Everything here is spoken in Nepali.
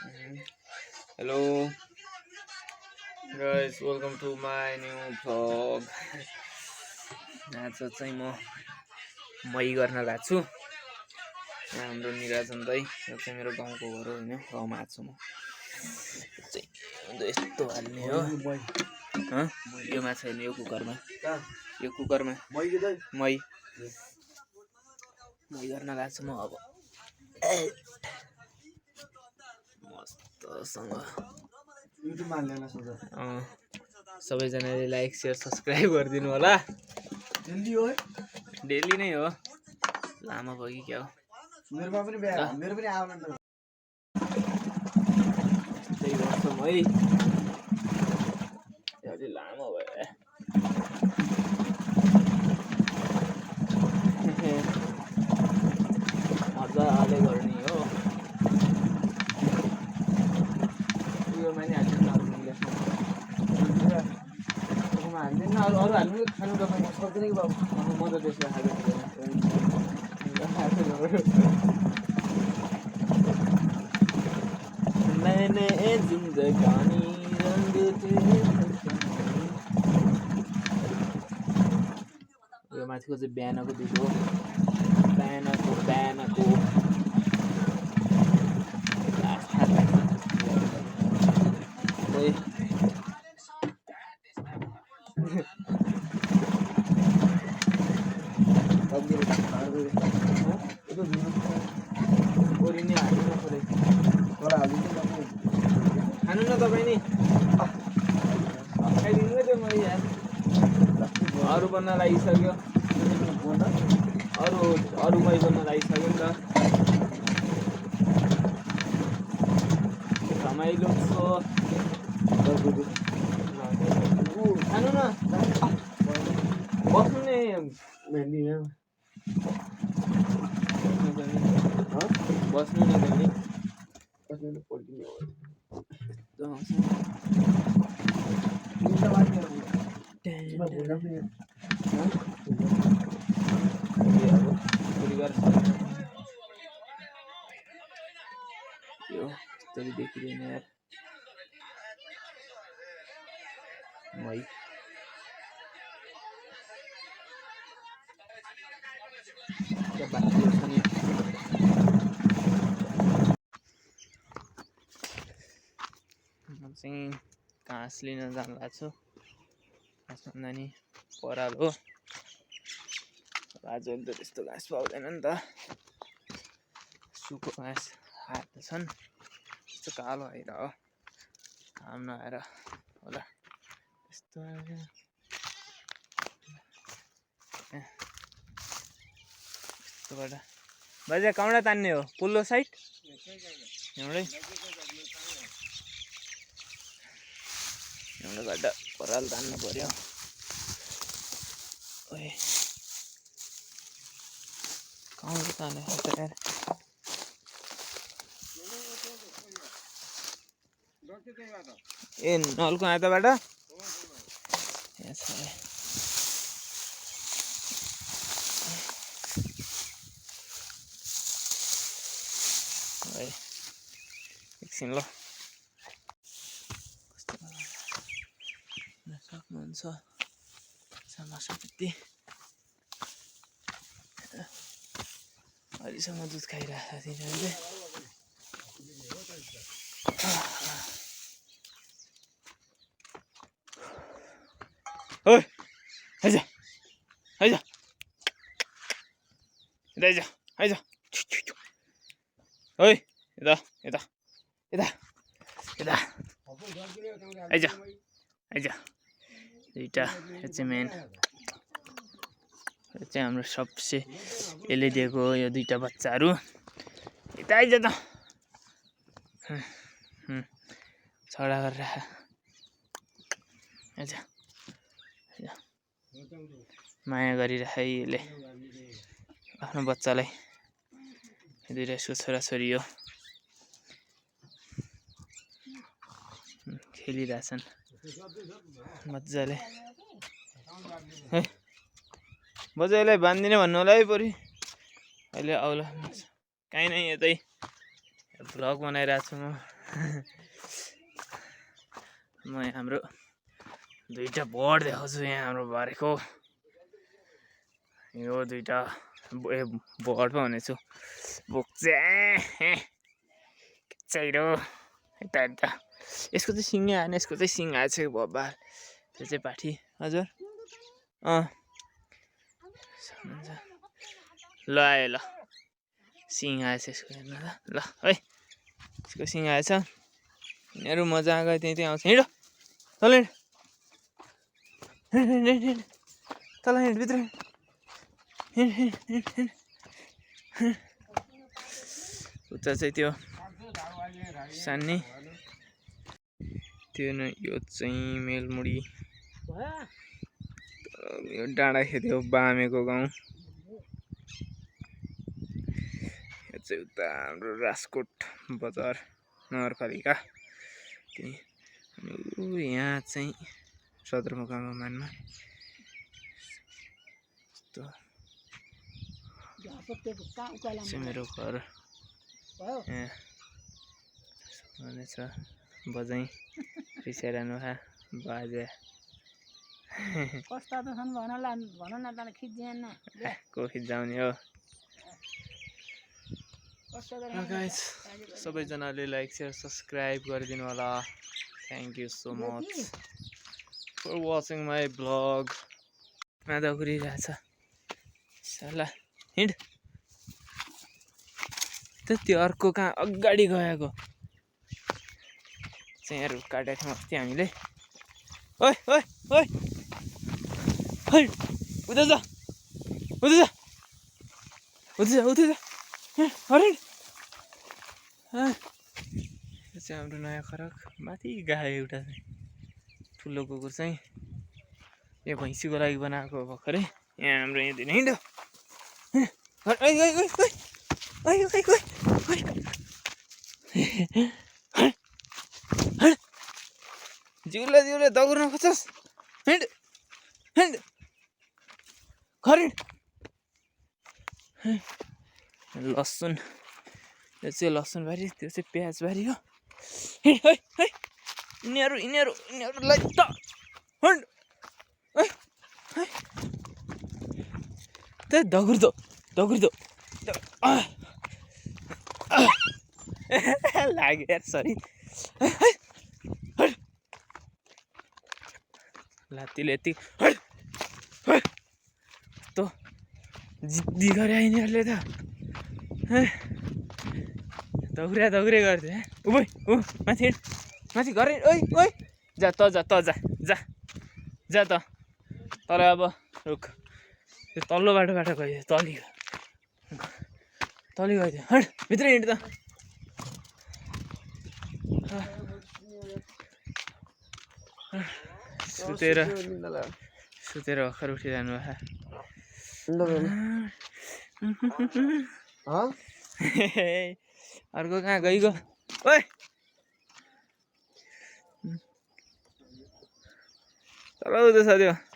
Hello guys, welcome to my new vlog. आज चाहिँ म मही गर्न लाग्छु छु। यहाँ हाम्रो निराजन दाइ, यो चाहिँ मेरो गाउँको घर हो हैन, गाउँमा आछु म। चाहिँ यस्तो हाल्ने हो। यो माछा हेर्नु, यो कुकरमा मही गर्न लाग्छु म अब। मस्तसँग युट्युबमा हाल्न सक्छ। सबैजनाले लाइक शेयर सब्स्क्राइब गरिदिनु होला। डेली नै हो, लामो भयो कि क्या हो। मेरो पनि आउनु त। त्यही गर्छु म है। अलि लामो भयो। मजाले गर्ने हो। यो माने हाल्नु हाल्दैन, अरू हाल्नु खानु दोकानमा सक्दैन कि बाबु। म त त्यसलाई मैंने जिंदगानी रंग यो माथिको चाहिँ बिहानको दिएको हो। बिहानको खानु न तपाईँ नि, खाइदिनु त्यो मैले यार। अरू बन्न लागिसक्यो, अरू मै बन्न लागिसक्यो नि त। रमाइलो छ, खानु न, बस्नु नि। बस्नु न बहिनी। यो त्यसरी देखिँदैन यार। मही चाहिँ घाँस लिन जानु लाग्छु छु। घाँस भन्दा नि पराल हो। आज त त्यस्तो घाँस पाउँदैन नि त। सुको घाँस हात छन्, यस्तो कालो आएर हो। घाम नआएर होला यस्तो। यस्तोबाट बाजे काउडा तान्ने हो, पुल्लो साइड एउटै। एउटाबाट पराल तान्नु पर्यो। काउडा तान्ने यार। ए नलको हातबाट एकछिन ल सक्नुहुन्छ। समासपति अहिलेसम्म दुध खाइरहेको तिनीहरूले। ओइ आइज आइज आइज आइज। ओइ यता यता यता यता आइज आइज। दुईटा यो चाहिँ मेन, यो चाहिँ हाम्रो सबसे यसले दिएको हो। यो दुईटा बच्चाहरू यता आइज त। छडा गरेर आइज। माया गरिराख यसले आफ्नो बच्चालाई। दुईटा यसको छोराछोरी हो, खेलिरहेछन् मजाले। है बजै यसलाई बाँधिदिने भन्नु होला है परि। अहिले आउला कहीँ नै यतै भ्लग बनाइरहेको छु म हाम्रो दुईटा बोर्ड देखाउँछु यहाँ हाम्रो भरेको यो दुईटा बोर्ड पो भनेछु बोक्चे चाहिरो यता यता यसको चाहिँ सिङै आएन यसको चाहिँ सिङ आएछ बाबा त्यो चाहिँ पाठी हजुर ल आयो ल सिङ आएछ यसको हेर्नु ल है यसको सिङ आएछ यिनीहरू मजा आएको त्यहीँ आउँछ हिँड तल हिँड तल हिँड भित्र उता चाहिँ त्यो सान्ने त्यो यो चाहिँ मेलमुडी यो डाँडा खेद्यो बामेको गाउँ यो चाहिँ उता हाम्रो राजकोट बजार नगरपालिका त्यही अनि यहाँ चाहिँ सदरमुकाममा मेरो घर छ बजाइ रिसाइरहनु भए बाजे को खिच्जाउने हो गाइस सबैजनाले लाइक शेयर सब्सक्राइब गरिदिनु होला thank you so much for watching my blog मादा घुरिरहेछ साला हिँड त्यो अर्को कहाँ अगाडि गएको चाहिँ काटेको थियौँ अस्ति हामीले ओइ ओइ ओइ ओइ उता जा उता जा उता जा उता जा अरे यो चाहिँ हाम्रो नयाँ खरक माथि गायो एउटा चाहिँ ठुलो कुकुर चाहिँ यो भैँसीको लागि बनाएको भर्खरै यहाँ हाम्रो यहाँदेखि हिँड्यो जिउले दगुर्न खोज्छस् हिँड हिँड खरिड लसुन यो चाहिँ लसुन बारी त्यो चाहिँ प्याज बारी हो यिनीहरूलाई त हिँड त दगुर्दो लाग्यो यार सरी लात्तीले यति त जिद्दी गरे यिनीहरूले त दौरे गर्थ्यो उभै माथि माथि गरे ओइ ओइ जा त जा त तर अब रुख त्यो तल्लो बाटोबाट गयो तली गयो हट भित्र हिँड त सुतेर भर्खर उठिरहनु अर्को कहाँ गइगयो ओइ चलाउँदैछ त्यो